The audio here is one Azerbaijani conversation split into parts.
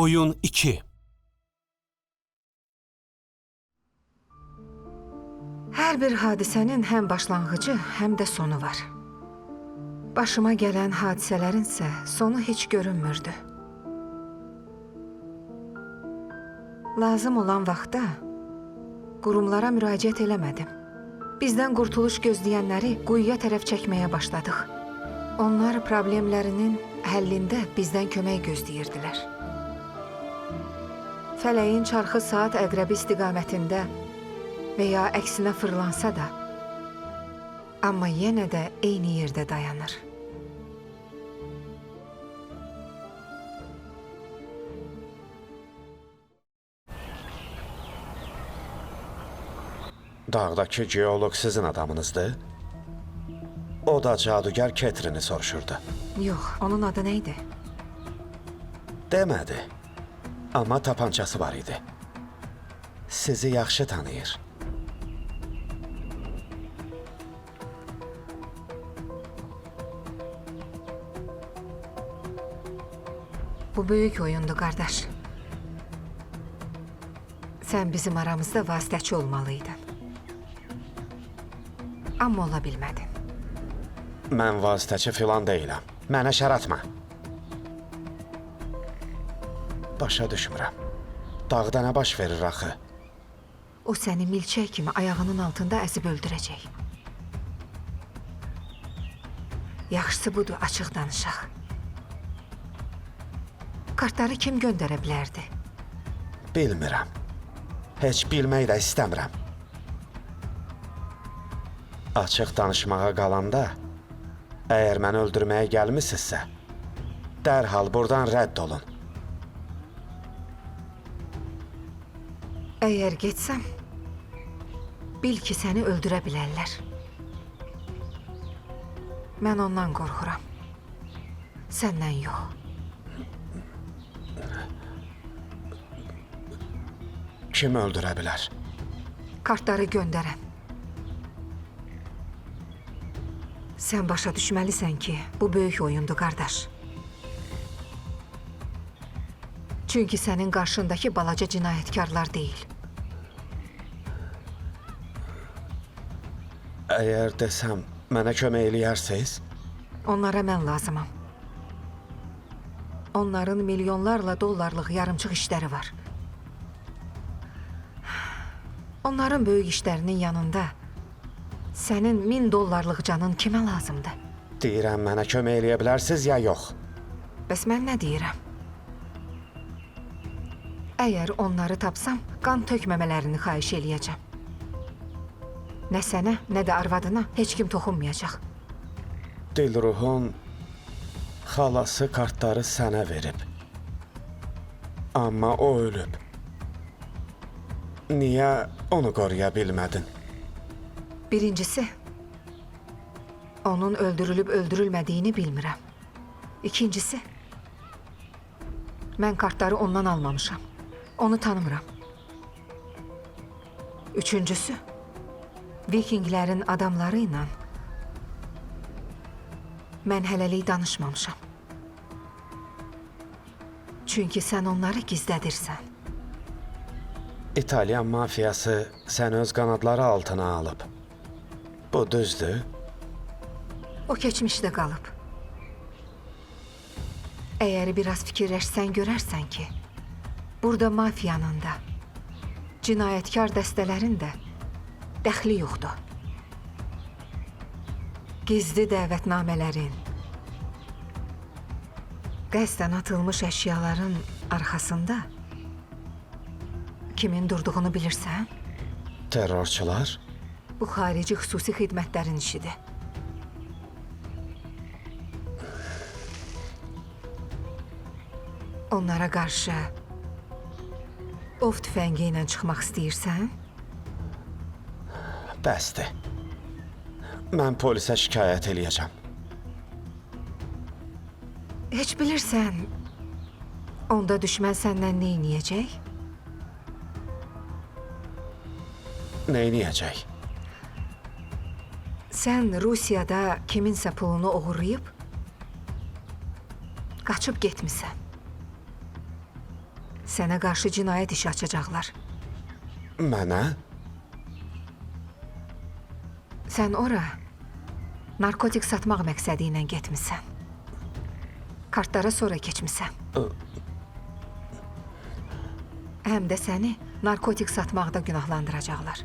Oyun 2. Hər bir hadisənin həm başlanğıcı, həm də sonu var. Başıma gələn hadisələrin isə sonu heç görünmürdü. Lazım olan vaxtda qurumlara müraciət eləmədim. Bizdən qurtuluş gözləyənləri quyuya tərəf çəkməyə başladıq. Onlar problemlərinin həllində bizdən kömək gözləyirdilər. Fələyin çarxı saat əqrəbi istiqamətində və ya əksinə fırlansa da, amma yenə də eyni yerdə dayanır. Dağdakı geoloq sizin adamınızdır? O da cadugar Ketrini soruşurdu. Yox, onun adı nə idi? Demədi. Amma tapançası var idi. Sizi yaxşı tanıyır. Bu böyük oyundu, qardaş. Sən bizim aramızda vasitəçi olmalıydın. Amma ola bilmədin. Mən vasitəçi filan deyiləm. Mənə şər atma. Başa düşmürəm. Dağda nə baş verir axı? O səni milçək kimi ayağının altında əzib öldürəcək. Yaxşısı budur, açıq danışaq. Kartları kim göndərə bilərdi? Bilmirəm. Heç bilmək də istəmirəm. Açıq danışmağa qalanda, əgər məni öldürməyə gəlmisinizsə, dərhal buradan rədd olun. Əgər getsəm, bil ki səni öldürə bilərlər. Mən ondan qorxuram. Səndən yox. Kim öldürə bilər? Kartları göndərən. Sən başa düşməlisən ki, bu böyük oyundur, qardaş. Çünki sənin qarşındakı balaca cinayətkarlar deyil. Əgər desəm, mənə kömək eləyərsiz? Onlara mən lazımam. Onların milyonlarla dollarlıq yarımçıq işləri var. Onların böyük işlərinin yanında sənin 1000 dollarlıq canın kimə lazımdır? Deyirəm, mənə kömək eləyə bilərsiz ya yox? Bəs mən nə deyirəm? Əgər onları tapsam, qan tökməmələrini xahiş eləyəcəm. Nə sənə, nə də arvadına heç kim toxunmayacaq. Dilruhun xalası kartları sənə verib. Amma o ölüb. Niyə onu qoruya bilmədin? Birincisi, onun öldürülüb öldürülmədiyini bilmirəm. İkincisi, mən kartları ondan almamışam. Onu tanımıram. Üçüncüsü, Vikinglərin adamları ilə mən hələlik danışmamışam. Çünki sən onları gizlədirsən. İtalyan mafiyası səni öz qanadları altına alıb. Bu düzdür? O keçmişdə qalıb. Əgər biraz fikirləşsən görərsən ki, burada mafiyanın da, cinayətkar dəstələrin də dəxli yoxdur. Gizli dəvətnamələrin, qəsdən atılmış əşyaların arxasında kimin durduğunu bilirsən? Terrorçular? Bu xarici xüsusi xidmətlərin işidir. Onlara qarşı ov tüfəngi ilə çıxmaq istəyirsən? Bəsdir. Mən polisə şikayət eləyəcəm. Heç bilirsən, onda düşmən səndən nə eləyəcək? Nə eləyəcək? Sən Rusiyada kiminsə pulunu oğurlayıb qaçıb getmisən. Sənə qarşı cinayət işi açacaqlar. Mənə? Sən ora narkotik satmaq məqsədi ilə getmisən. Kartlara sonra keçmisən. Həm də səni narkotik satmaqda günahlandıracaqlar.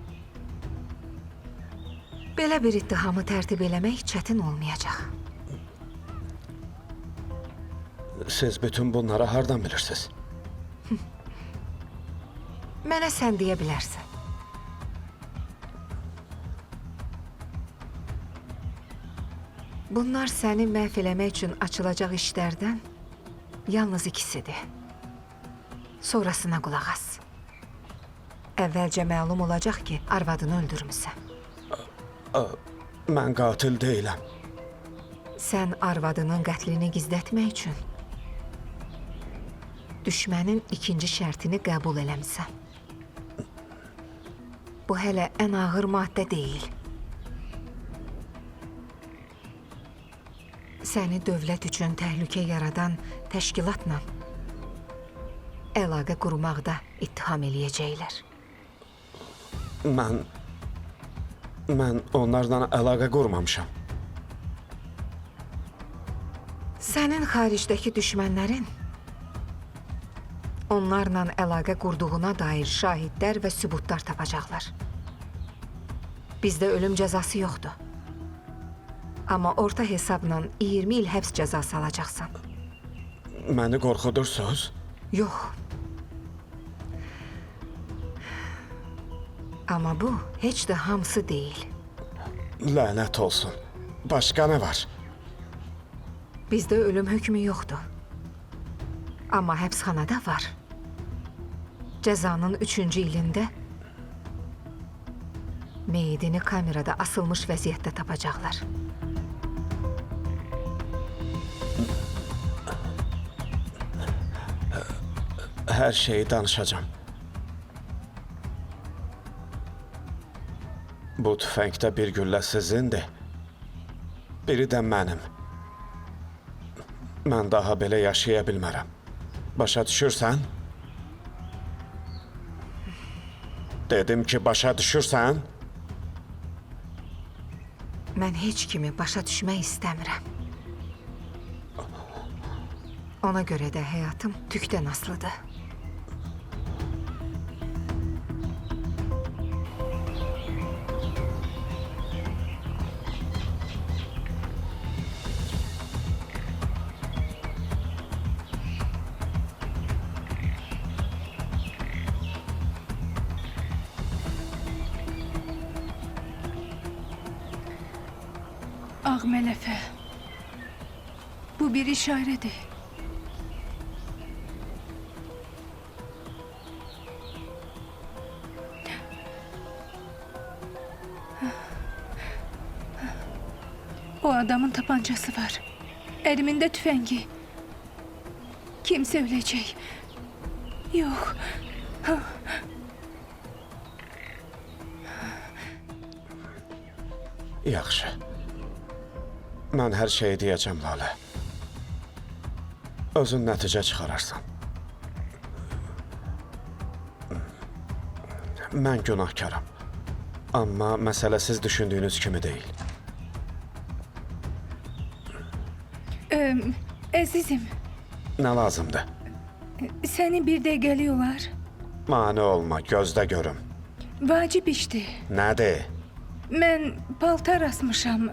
Belə bir ittihamı tərtib eləmək çətin olmayacaq. Siz bütün bunları hardan bilirsiniz? Mənə sən deyə bilərsən. Bunlar səni məhv eləmək üçün açılacaq işlərdən yalnız ikisidir. Sonrasına qulaq as. Əvvəlcə məlum olacaq ki, arvadını öldürmüsən. Mən qatil deyiləm. Sən arvadının qətlini gizlətmək üçün düşmənin ikinci şərtini qəbul eləmisən. Bu hələ ən ağır maddə deyil. Səni dövlət üçün təhlükə yaradan təşkilatla əlaqə qurmaqda ittiham eləyəcəklər. Mən onlarla əlaqə qurmamışam. Sənin xaricdəki düşmənlərin onlarla əlaqə qurduğuna dair şahidlər və sübutlar tapacaqlar. Bizdə ölüm cəzası yoxdur. Amma orta hesabla 20 il həbs cəzası alacaqsan. Məni qorxudursunuz? Yox. Amma bu heç də hamısı deyil. Lənət olsun. Başqa nə var? Bizdə ölüm hökmü yoxdur. Amma həbsxanada var. Cəzanın 3-cü ilində meyidini kamerada asılmış vəziyyətdə tapacaqlar. Hər şeyi danışacağam. Bu tüfəngdə bir güllə sizindir, biri də mənim. Mən daha belə yaşaya bilmərəm. Başa düşürsən? Dedim ki, başa düşürsən? Mən heç kimi başa düşmək istəmirəm. Ona görə də həyatım tükdən asılıdır. Ağ mələfə. Bu bir işarədir. O adamın tapancası var. Əlimində tüfəngi. Kimsə öləcək. Yox. Yaxşı. Mən hər şeyi deyəcəm, Lalə. Özün nəticə çıxararsan. Mən günahkaram. Amma məsələ siz düşündüyünüz kimi deyil. Əzizim, Nə lazımdır? səni bir dəqiqəlik olar. Mane olma, gözdə görüm. Vacib işdir. Nədir? Mən paltar asmışam.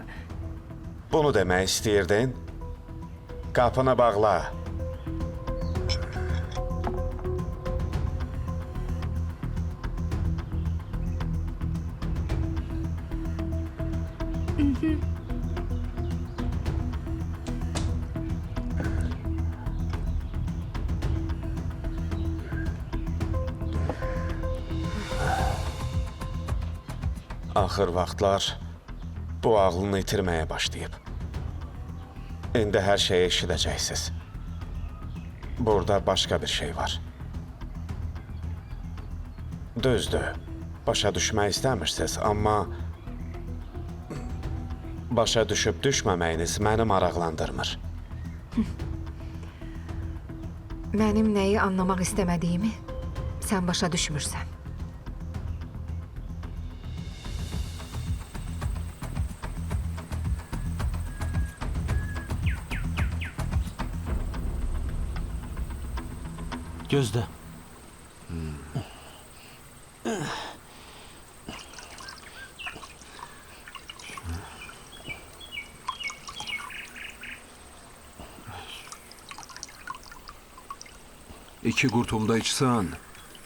Bunu demək istəyirdin? Qapını bağla. Axır vaxtlar bu ağlını itirməyə başlayıb. İndi hər şeyi eşidəcəksiniz. Burada başqa bir şey var. Düzdür, başa düşmək istəmirsiniz, amma başa düşüb düşməməyiniz məni maraqlandırmır. Mənim nəyi anlamaq istəmədiyimi sən başa düşmürsən. Gözlə. İki qurtumda içsən,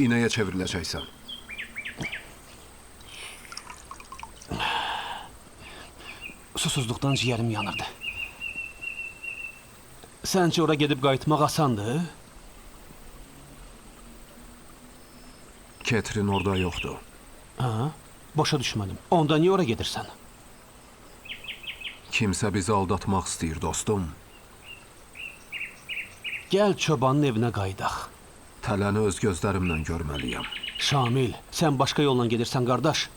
inəyə çevriləcəksən. Susuzluqdan ciyərim yanırdı. Səncə ora gedib qayıtmaq asandır? Ketrin orada yoxdur. Ha? Başa düşmədim. Onda niyə ora gedirsən? Kimsə bizi aldatmaq istəyir, dostum. Gəl çobanın evinə qayıdaq. Tələni öz gözlərimlə görməliyəm. Şamil, sən başqa yolla gedirsən, qardaş.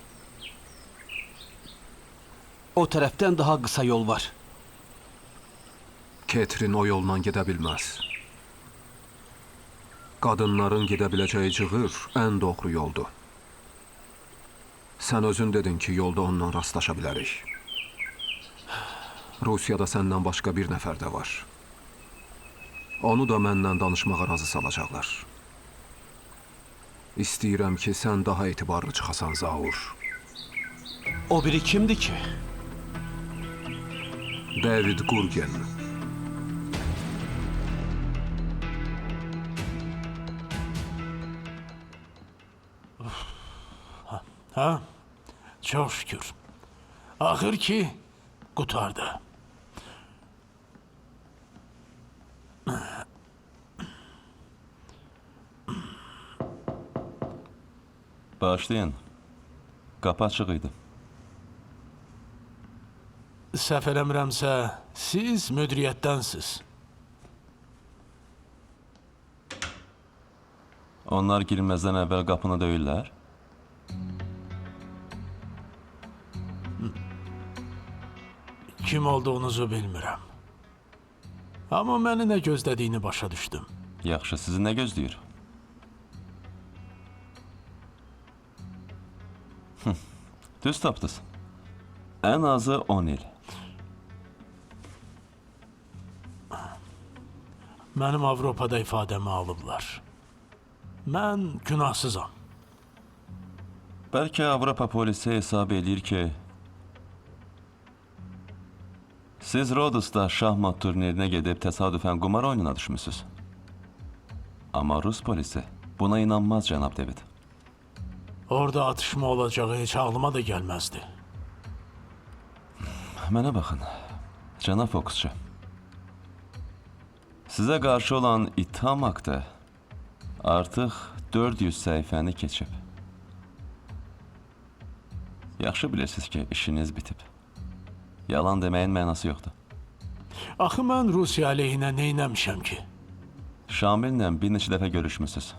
O tərəfdən daha qısa yol var. Ketrin o yolla gedə bilməz. Qadınların gedə biləcəyi cığır ən doğru yoldur. Sən özün dedin ki, yolda onunla rastlaşa bilərik. Rusiyada səndən başqa bir nəfər də var. Onu da məndən danışmağa razı salacaqlar. İstəyirəm ki, sən daha etibarlı çıxasan, Zaur. O biri kimdir ki? David Gurgen. Ha? Çox şükür. Axır ki, qurtardı. Bağışlayın. Qapı açıq idi. Səhv eləmirəmsə, siz müdiriyyətdənsiz. Onlar girməzdən əvvəl qapını döyürlər. Kim olduğunuzu bilmirəm. Amma məni nə gözlədiyini başa düşdüm. Yaxşı, sizi nə gözləyir? Düz tapdınız. Ən azı 10 il. Mənim Avropada ifadəmi alıblar. Mən günahsızam. Bəlkə Avropa polisi hesab eləyir ki, siz Rodosda şahmat turnirinə gedib təsadüfən qumar oyununa düşmüsünüz. Amma Rus polisi buna inanmaz, cənab David. Orada atışma olacağı heç ağlıma da gəlməzdi. Mənə baxın, cənab fokusçu. Sizə qarşı olan ittiham aktı artıq 400 səhifəni keçib. Yaxşı bilirsiniz ki, işiniz bitib. Yalan deməyin mənası yoxdur. Axı mən Rusiya əleyhinə nə eləmişəm ki? Şamillə bir neçə dəfə görüşmüsünüz.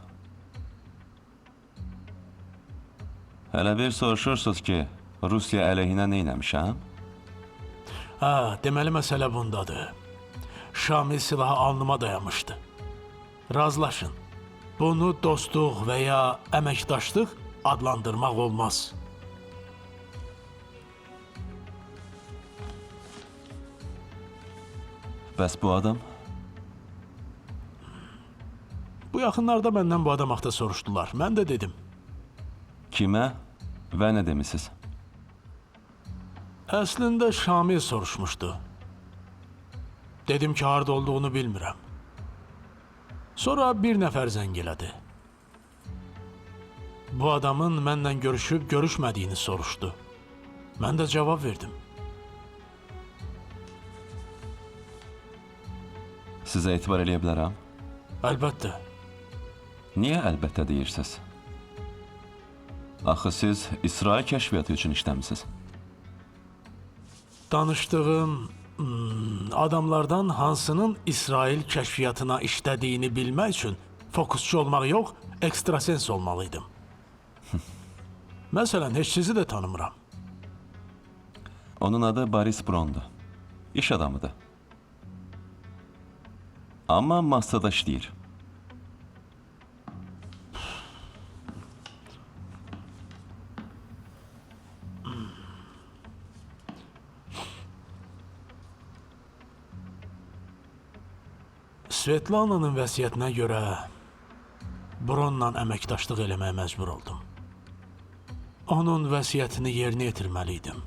Hələ bir soruşursunuz ki, Rusiya əleyhinə nə eləmişəm? Ha, deməli məsələ bundadır. Şamil silahı alnıma dayamışdı. Razılaşın. Bunu dostluq və ya əməkdaşlıq adlandırmaq olmaz. Bəs bu adam? Bu yaxınlarda məndən bu adam haqda soruşdular. Mən də dedim. Kimə və nə demisiniz? Əslində Şamil soruşmuşdu. Dedim ki, harda olduğunu bilmirəm. Sonra bir nəfər zəng elədi. Bu adamın mənlə görüşüb görüşmədiyini soruşdu. Mən də cavab verdim. Sizə etibar eləyə bilərəm? Əlbəttə. Niyə əlbəttə deyirsiniz? Axı siz İsrail kəşfiyyatı üçün işləmisiniz. Danışdığım adamlardan hansının İsrail kəşfiyyatına işlədiyini bilmək üçün fokusçu olmaq yox, ekstrasens olmalıydım. Məsələn, heç sizi də tanımıram. Onun adı Boris Brondur. İş adamıdır. Amma Massada işləyir. Svetlananın vəsiyyətinə görə Bronla əməkdaşlıq eləməyə məcbur oldum. Onun vəsiyyətini yerinə yetirməli idim.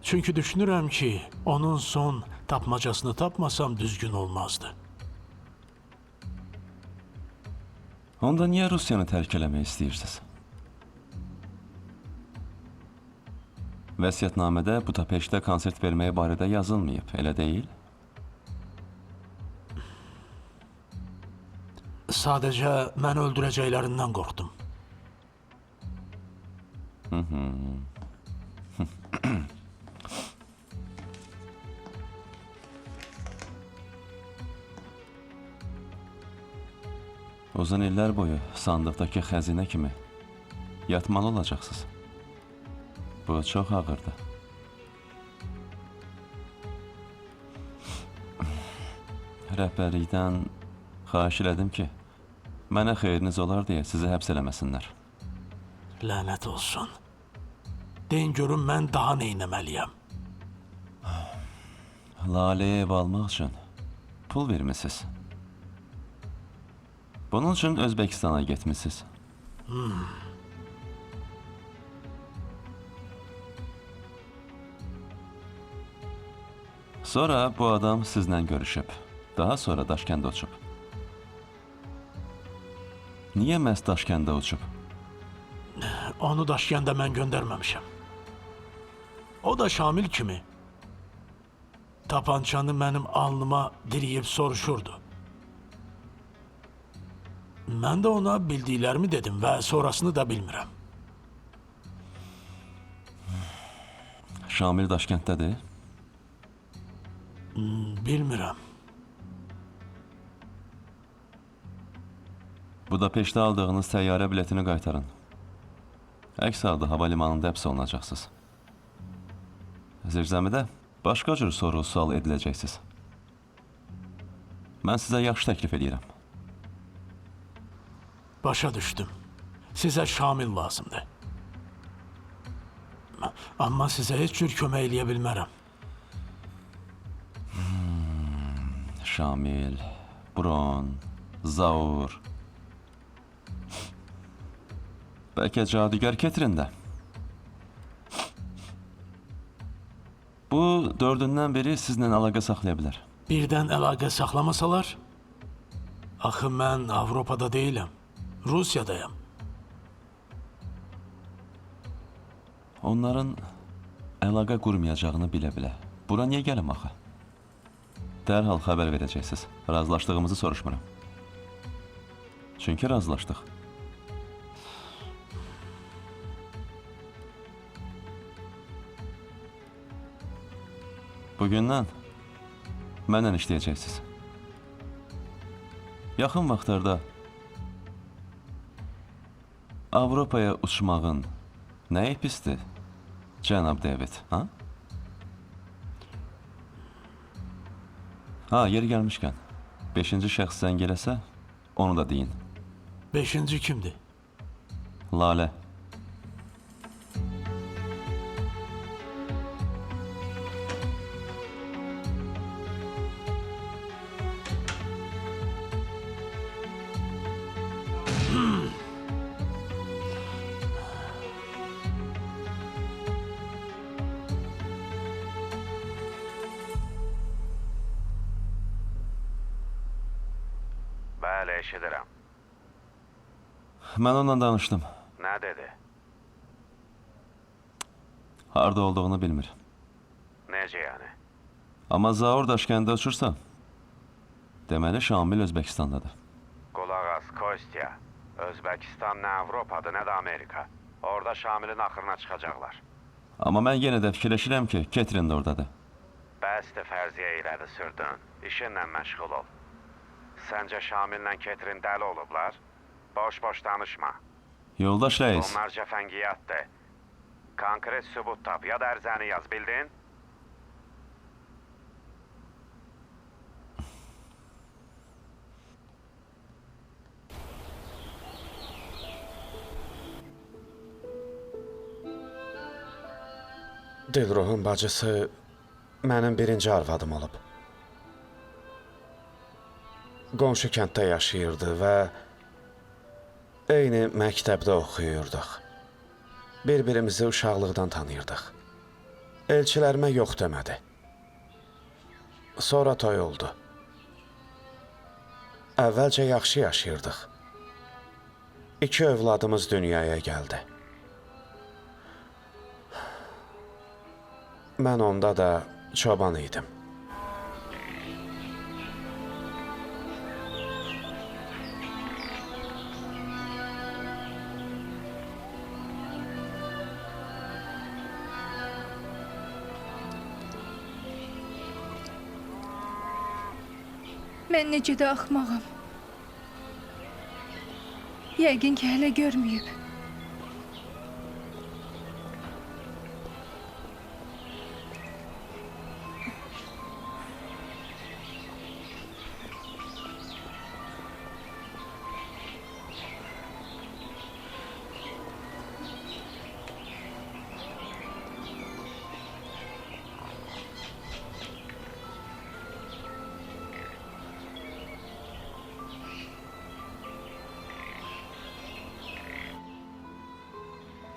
Çünki düşünürəm ki, onun son tapmacasını tapmasam düzgün olmazdı. Onda niyə Rusiyanı tərk eləmək istəyirsiniz? Vəsiyyətnamədə Budapeştdə konsert verməyi barədə yazılmayıb, elə deyil? Sadəcə məni öldürəcəklərindən qorxdum. Uzun illər boyu sandıqdakı xəzinə kimi yatmalı olacaqsınız. Bu çox ağırdır. Rəhbərlikdən xahiş elədim ki, mənə xeyriniz olar deyə sizi həbs eləməsinlər. Lənət olsun. Deyin görüm mən daha nə etməliyəm? Laləyə ev almaq üçün pul vermisiniz. Bunun üçün Özbəkistana getmisiniz. Sonra bu adam sizlə görüşüb. Daha sonra Daşkəndə uçub. Niyə məhz Daşkəndə uçub? Onu Daşkəndə mən göndərməmişəm. O da Şamil kimi tapançanı mənim alnıma diriyib soruşurdu. Mən də ona bildiklərimi dedim və sonrasını da bilmirəm. Şamil Daşkənddədir? Bilmirəm. Budapeştdə aldığınız təyyarə biletini qaytarın. Əks halda hava limanında həbs olunacaqsınız. Zirzəmidə başqa cür soru-sual ediləcəksiniz. Mən sizə yaxşı təklif edirəm. Başa düşdüm. Sizə Şamil lazımdır. Amma sizə heç cür kömək eləyə bilmərəm. Şamil, Bron, Zaur. Bəlkə cadugar Ketrin də. Bu dördündən biri sizlə əlaqə saxlaya bilər. Birdən əlaqə saxlamasalar? Axı mən Avropada deyiləm. Rusiyadayam. Onların əlaqə qurmayacağını bilə-bilə. Bura niyə gəlim axı? Dərhal xəbər verəcəksiniz. Razılaşdığımızı soruşmuram. Çünki razılaşdıq. Bugündən mənlə işləyəcəksiniz. Yaxın vaxtlarda Avropaya uçmağın nəyi pisdir, cənab David, ha? Ha, yeri gəlmişkən, 5-ci şəxs zəng eləsə, onu da deyin. 5-ci kimdir? Lalə. Bəli, eşidirəm. Mən onunla danışdım. Nə dedi? Harda olduğunu bilmir. Necə yəni? Amma Zaur Daşkəndə uçursa, deməli Şamil Özbəkistandadır. Qulaq as, Kostya. Özbəkistan nə Avropadır, nə də Amerika. Orada Şamilin axırına çıxacaqlar. Amma mən yenə də fikirləşirəm ki, Ketrin də oradadır. Bəsdir fərziyyə irəli sürdün. İşinlə məşğul ol. Səncə Şamillə Ketrin dəli olublar? Boş-boş danışma. Yoldaş rəis, Onlar cəfəngiyatdır. Konkret sübut tap, ya da ərzəni yaz, bildin? Dilruhun bacısı mənim birinci arvadım olub. Qonşu kənddə yaşayırdı və eyni məktəbdə oxuyurduq. Bir-birimizi uşaqlıqdan tanıyırdıq. Elçilərimə yox demədi. Sonra toy oldu. Əvvəlcə yaxşı yaşayırdıq. 2 övladımız dünyaya gəldi. Mən onda da çoban idim. Mən necə də axmağam. Yəqin ki, hələ görməyib.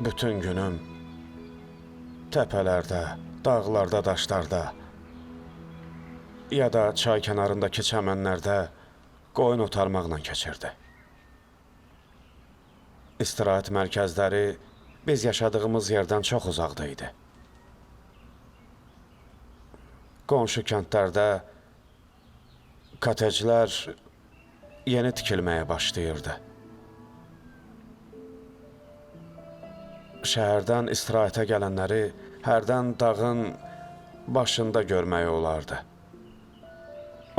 Bütün günüm təpələrdə, dağlarda, daşlarda ya da çay kənarındakı çəmənlərdə qoyun otarmaqla keçirdi. İstirahət mərkəzləri biz yaşadığımız yerdən çox uzaqda idi. Qonşu kəndlərdə koteclər yeni tikilməyə başlayırdı. Şəhərdən istirahətə gələnləri hərdən dağın başında görmək olardı.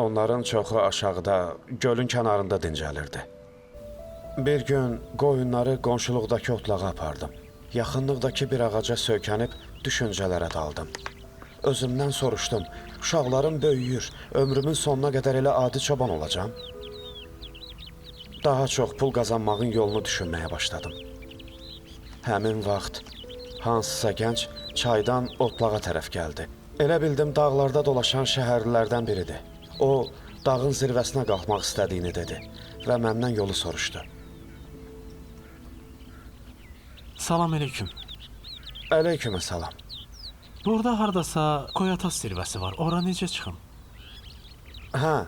Onların çoxu aşağıda, gölün kənarında dincəlirdi. Bir gün qoyunları qonşuluqdakı otlağa apardım. Yaxınlıqdakı bir ağaca söykənib düşüncələrə daldım. Özümdən soruşdum, uşaqlarım böyüyür, ömrümün sonuna qədər elə adi çoban olacağam. Daha çox pul qazanmağın yolunu düşünməyə başladım. Həmin vaxt hansısa gənc çaydan otlağa tərəf gəldi. Elə bildim dağlarda dolaşan şəhərlilərdən biridir. O, dağın zirvəsinə qalxmaq istədiyini dedi və məndən yolu soruşdu. Salam aleyküm. Aleyküm salam. Burada hardasa Koyatas zirvəsi var. Ora necə çıxım? Hə,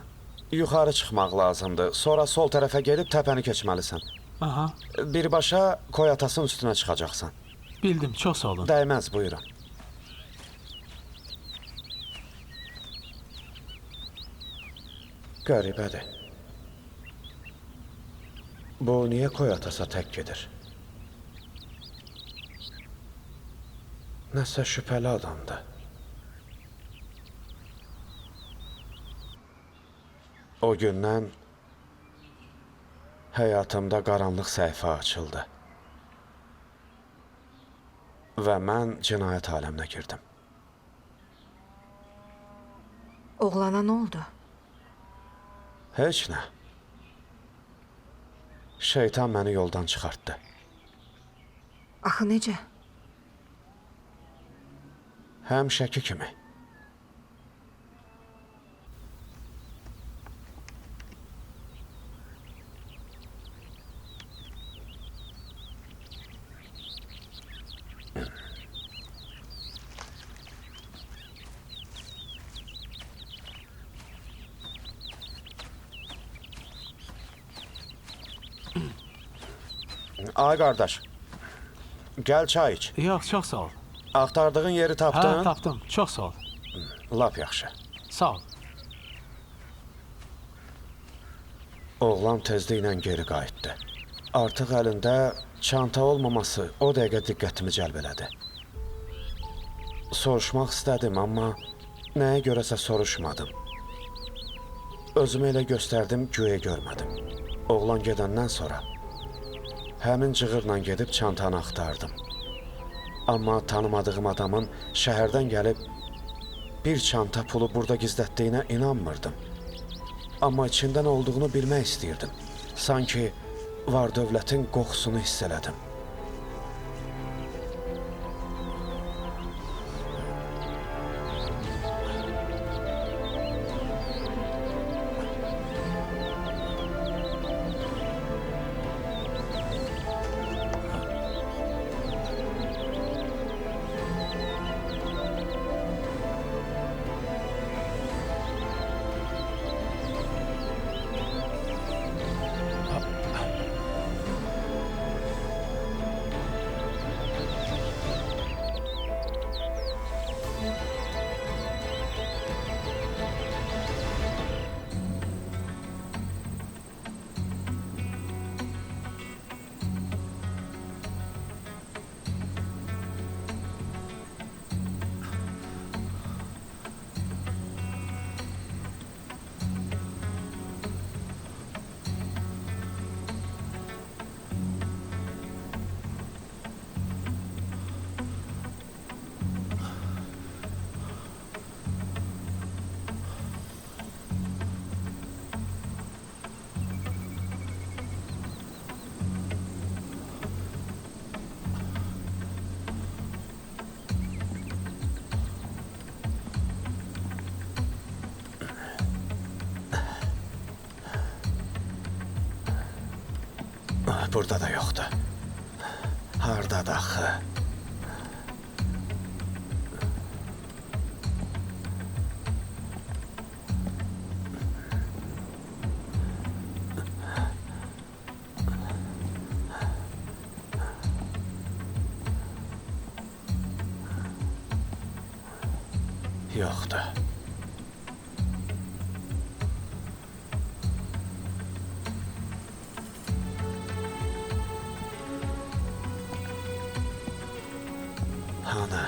yuxarı çıxmaq lazımdır. Sonra sol tərəfə gedib təpəni keçməlisən. Aha. Birbaşa Koyatasın üstünə çıxacaqsan. Bildim, çox sağ olun. Dəyməz, buyurun. Qəribədir. Bu, niyə Koyatasa tək gedir? Nəsə şübhəli adamdır. O gündən həyatımda qaranlıq səhifə açıldı. Və mən cinayət aləminə girdim. Oğlana nə oldu? Heç nə. Şeytan məni yoldan çıxartdı. Axı necə? Həmişəki kimi. Ay qardaş, gəl çay iç. Yox, çox sağ ol. Axtardığın yeri tapdın? Hə, tapdım. Çox sağ ol. Lap yaxşı. Sağ ol. Oğlan tezliklə geri qayıtdı. Artıq əlində çanta olmaması o dəqiqə diqqətimi cəlb elədi. Soruşmaq istədim, amma nəyə görəsə soruşmadım. Özümü elə göstərdim, güya görmədim. Oğlan gedəndən sonra həmin cığırla gedib çantanı axtardım. Amma tanımadığım adamın şəhərdən gəlib bir çanta pulu burada gizlətdiyinə inanmırdım. Amma içində nə olduğunu bilmək istəyirdim. Sanki var dövlətin qoxusunu hiss elədim. Burada da yoxdur. Hardadır axı? Yoxdur. Hanı?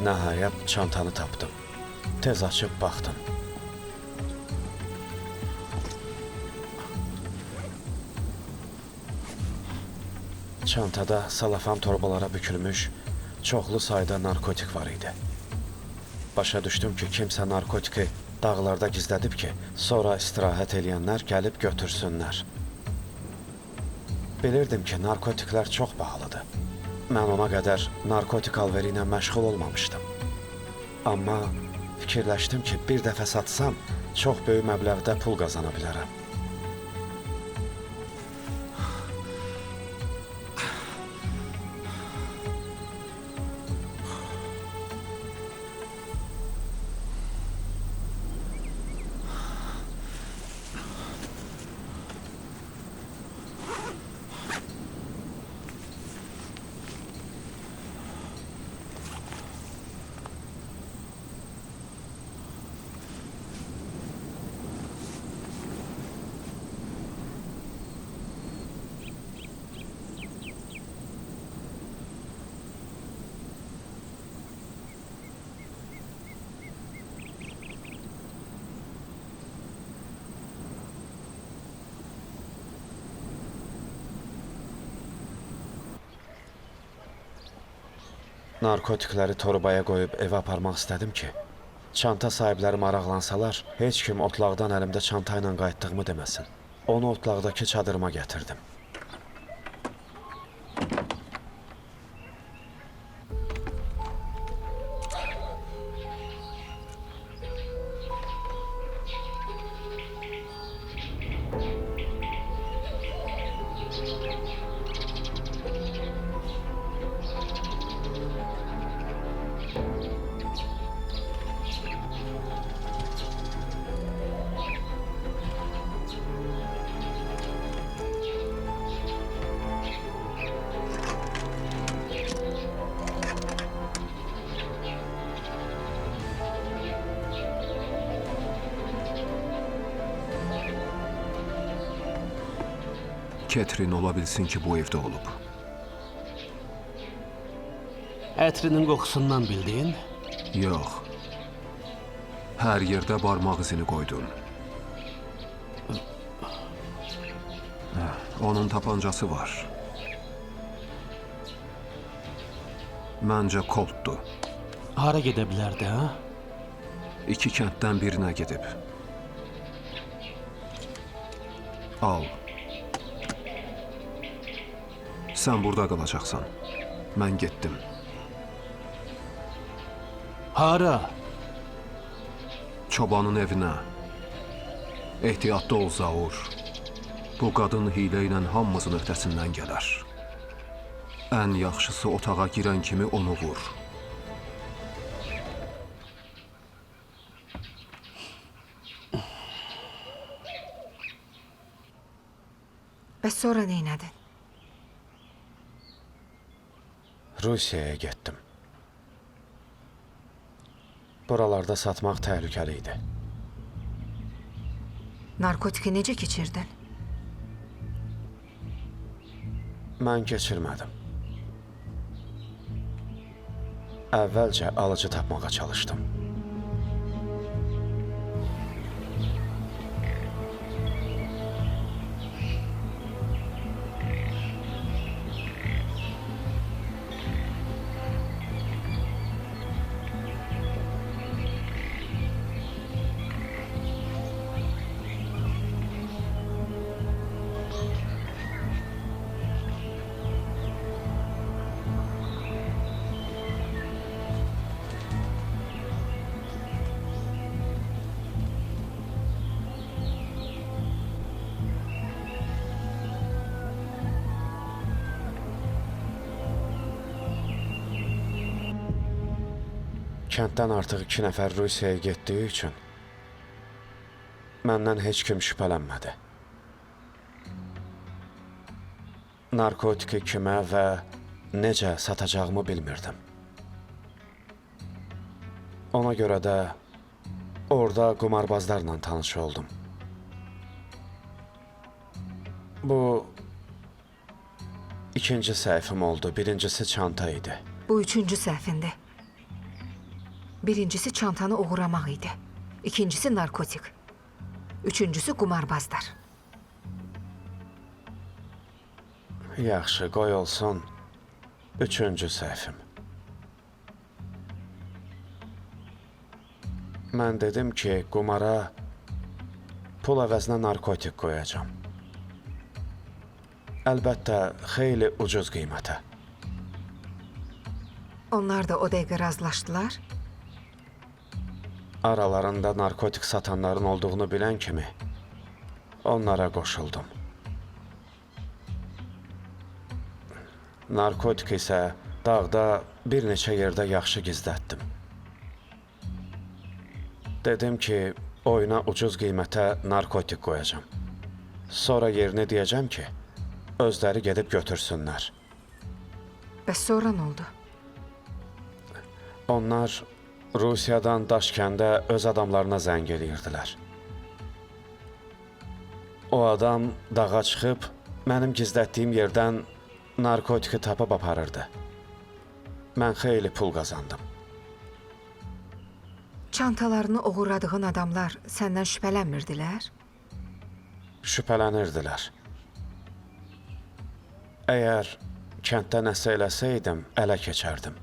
Nəhayət çantanı tapdım. Tez açıb baxdım. Çantada salafan torbalara bükülmüş çoxlu sayda narkotik var idi. Başa düşdüm ki, kimsə narkotiki dağlarda gizlədib ki, sonra istirahət eləyənlər gəlib götürsünlər. Bilirdim ki, narkotiklər çox bahalıdır. Mən ona qədər narkotik alveri ilə məşğul olmamışdım. Amma fikirləşdim ki, bir dəfə satsam, çox böyük məbləğdə pul qazana bilərəm. Narkotikləri torbaya qoyub evə aparmaq istədim ki, çanta sahibləri maraqlansalar, heç kim otlaqdan əlimdə çanta ilə qayıtdığımı deməsin. Onu otlaqdakı çadırıma gətirdim. Ketrin ola bilsin ki, bu evdə olub. Ətrinin qoxusundan bildin? Yox. Hər yerdə barmaq izini qoydum. Onun tapancası var. Məncə Colt'dur. Hara gedə bilərdi, ha? İki kənddən birinə gedib. Al. Sən burada qalacaqsan. Mən getdim. Hara? Çobanın evinə. Ehtiyatlı ol, Zaur. Bu qadın hiylə ilə hamımızın öhdəsindən gələr. Ən yaxşısı otağa girən kimi onu vur. Bəs sonra neynədin? Rusiyaya getdim. Buralarda satmaq təhlükəli idi. Narkotiki necə keçirdin? Mən keçirmədim. Əvvəlcə alıcı tapmağa çalışdım. Kənddən artıq 2 nəfər Rusiyaya getdiyi üçün məndən heç kim şübhələnmədi. Narkotiki kimə və necə satacağımı bilmirdim. Ona görə də orada qumarbazlarla tanış oldum. Bu ikinci səhvim oldu. Birincisi çanta idi. Bu üçüncü səhvindir. Birincisi çantanı oğurlamaq idi. İkincisi narkotik. Üçüncüsü qumarbazlar. Yaxşı, qoy olsun. Üçüncü səhvim. Mən dedim ki, qumara pul əvəzinə narkotik qoyacağam. Əlbəttə, xeyli ucuz qiymətə. Onlar da o dəqiqə razılaşdılar. Aralarında narkotik satanların olduğunu bilən kimi onlara qoşuldum. Narkotik isə dağda bir neçə yerdə yaxşı gizlətdim. Dedim ki, oyuna ucuz qiymətə narkotik qoyacağam. Sonra yerini deyəcəm ki, özləri gedib götürsünlər. Bəs sonra nə oldu? Onlar Rusiyadan Daşkəndə öz adamlarına zəng eləyirdilər. O adam dağa çıxıb mənim gizlətdiyim yerdən narkotiki tapıb aparırdı. Mən xeyli pul qazandım. Çantalarını oğurladığın adamlar səndən şübhələnmirdilər? Şübhələnirdilər. Əgər kənddə nəsə eləsəydim, ələ keçərdim.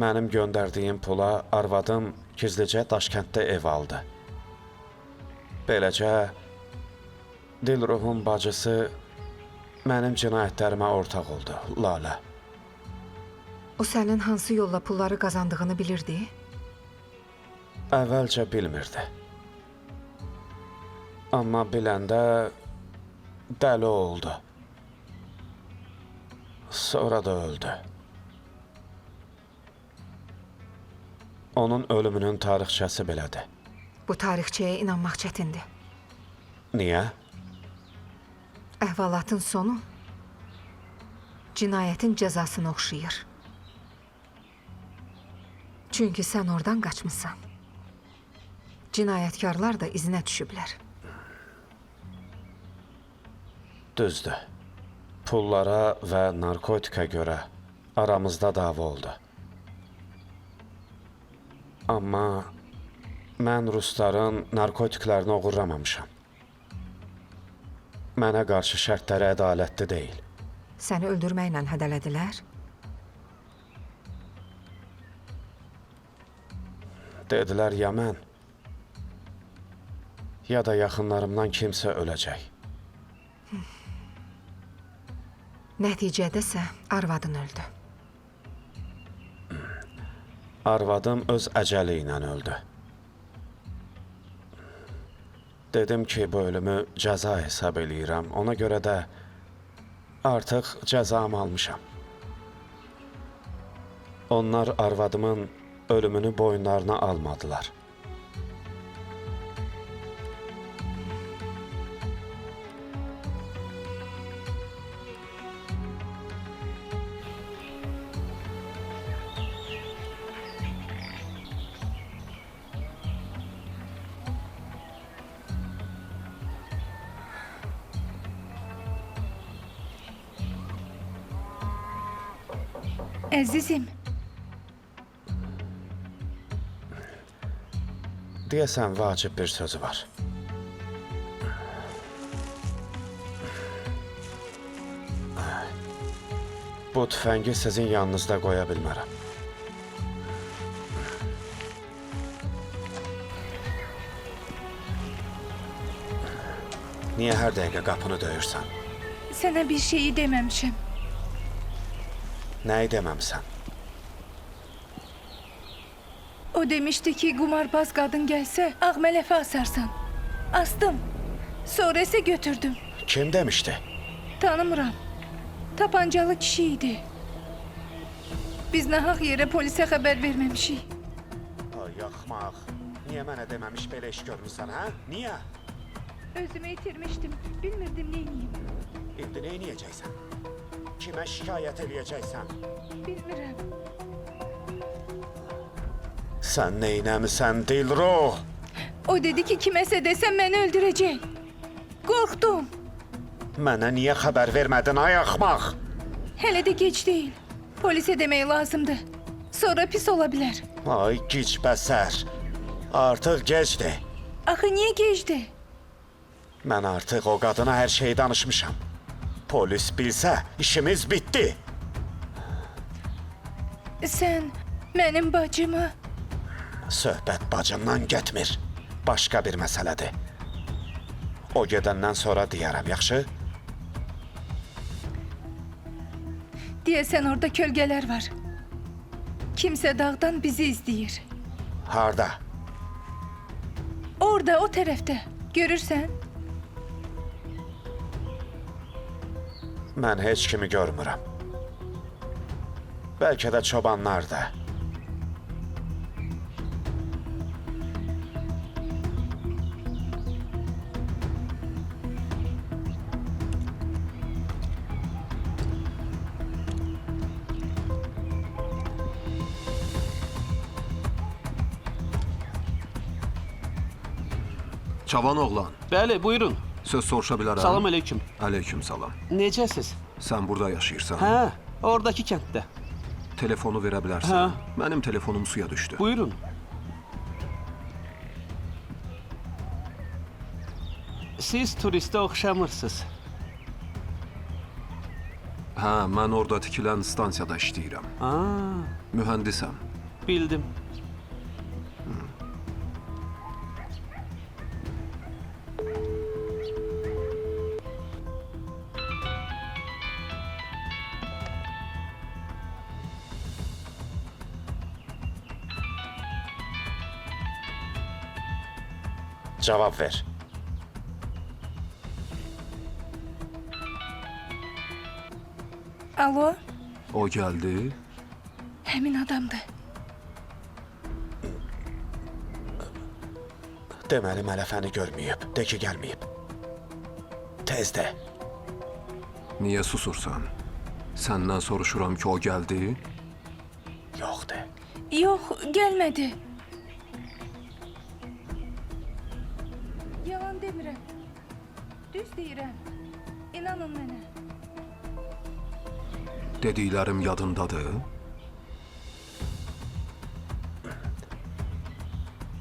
Mənim göndərdiyim pula arvadım gizlicə Daşkənddə ev aldı. Beləcə Dilruhun bacısı mənim cinayətlərimə ortaq oldu, Lalə. O sənin hansı yolla pulları qazandığını bilirdi? Əvvəlcə bilmirdi. Amma biləndə dəli oldu. Sonra da öldü. Onun ölümünün tarixçəsi belədir. Bu tarixçəyə inanmaq çətindir. Niyə? Əhvalatın sonu cinayətin cəzasına oxşayır. Çünki sən oradan qaçmısan. Cinayətkarlar da izinə düşüblər. Düzdür. Pullara və narkotikə görə aramızda dava oldu. Amma mən rusların narkotiklərini oğurlamamışam. Mənə qarşı şərtləri ədalətli deyil. Səni öldürməklə hədələdilər. Dedilər ya mən, ya da yaxınlarımdan kimsə öləcək. Nəticədə isə arvadın öldü. Arvadım öz əcəli ilə öldü. Dedim ki, bu ölümü cəza hesab eləyirəm. Ona görə də artıq cəzamı almışam. Onlar arvadımın ölümünü boyunlarına almadılar. Əzizim, Deyəsən vacib bir sözü var. Bu tüfəngi sizin yanınızda qoya bilmərəm. Niyə hər dəqiqə qapını döyürsən? Sənə bir şeyi deməmişəm. Nəyi deməmisən? O demişdi ki, qumarbaz qadın gəlsə, ağ mələfə asarsan. Astım. Sonra isə götürdüm. Kim demişdi? Tanımıram. Tapancalı kişi idi. Biz nahaq yerə polisə xəbər verməmişik. Ay axmaq. Niyə mənə deməmiş belə iş görmüsən, hə? Niyə? Özümü itirmişdim. Bilmirdim nə edeyim. İndi nə edəcəksən? Kimə şikayət eləyəcəksən? Bilmirəm. Sən nə eləmisən, Dilruh? O dedi ki, kiməsə desəm məni öldürəcək. Qorxdum. Mənə niyə xəbər vermədin, ay axmaq? Hələ də gec deyil. Polisə demək lazımdır. Sonra pis ola bilər. Ay gicbəsər. Artıq gecdir. Axı niyə gecdir? Mən artıq o qadına hər şeyi danışmışam. Polis bilsə, işimiz bitdi. Sən mənim bacımı... Söhbət bacımdan getmir. Başqa bir məsələdir. O gedəndən sonra deyərəm, yaxşı? Deyəsən orada kölgələr var. Kimsə dağdan bizi izləyir. Harda? Orada, o tərəfdə. Görürsən? Mən heç kimi görmürəm. Bəlkə də çobanlar da. Cavan oğlan, Bəli, buyurun. Söz soruşa bilərəm. Salam aleyküm. Aleyküm salam. Necəsiz? Sən burada yaşayırsan. Hə, oradakı kənddə. Telefonu verə bilərsən. Hə. Mənim telefonum suya düşdü. Buyurun. Siz turistə oxşamırsınız. Hə, mən orada tikilən stansiyada işləyirəm. Aa, Mühəndisəm. Bildim. Cavab ver. Alo? O gəldi. Həmin adamdır. Deməli mələfəni görməyib. De ki, gəlməyib. Tez de. Niyə susursan? Səndən soruşuram ki, o gəldi. Yox de. Yox, gəlmədi. Yalan demirəm. Düz deyirəm. İnanın mənə. Dediklərim yadındadır.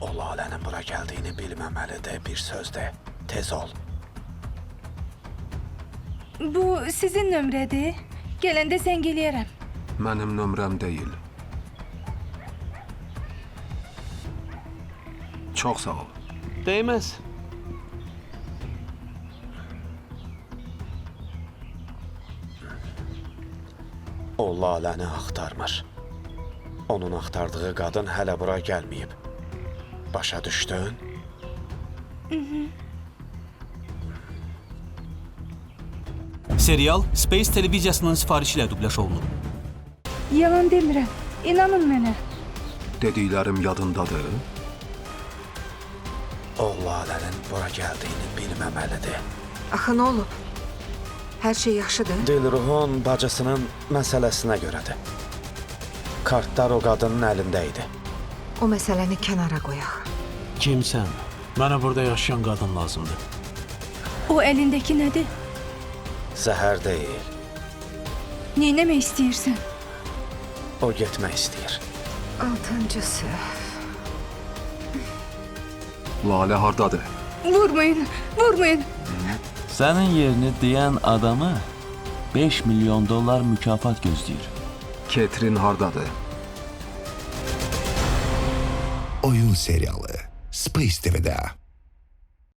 O Lalənin bura gəldiyini bilməməlidir. Bir söz de. Tez ol. Bu sizin nömrədir. Gələndə zəng eləyərəm. Mənim nömrəm deyil. Çox sağ ol. Dəyməz. O Laləni axtarmır. Onun axtardığı qadın hələ bura gəlməyib. Başa düşdün? Serial Space televiziyasının sifarişi ilə dublyaj olunub. Yalan demirəm. İnanın mənə. Dediklərim yadındadır. O Lalənin bura gəldiyini bilməməlidir. Axı nə olub? Hər şey yaxşıdır? Dilruhun bacısının məsələsinə görədir. Kartlar o qadının əlində idi. O məsələni kənara qoyaq. Kimsən? Mənə burada yaşayan qadın lazımdır. O əlindəki nədir? Zəhər deyil. Nə etmək istəyirsən? O getmək istəyir. Altıncı səhv. Lalə hardadır? Vurmayın, vurmayın. Sənin yerini deyən adamı 5 milyon dollar mükafat gözləyir. Ketrin hardadır? Oyun serialı Space TV'de.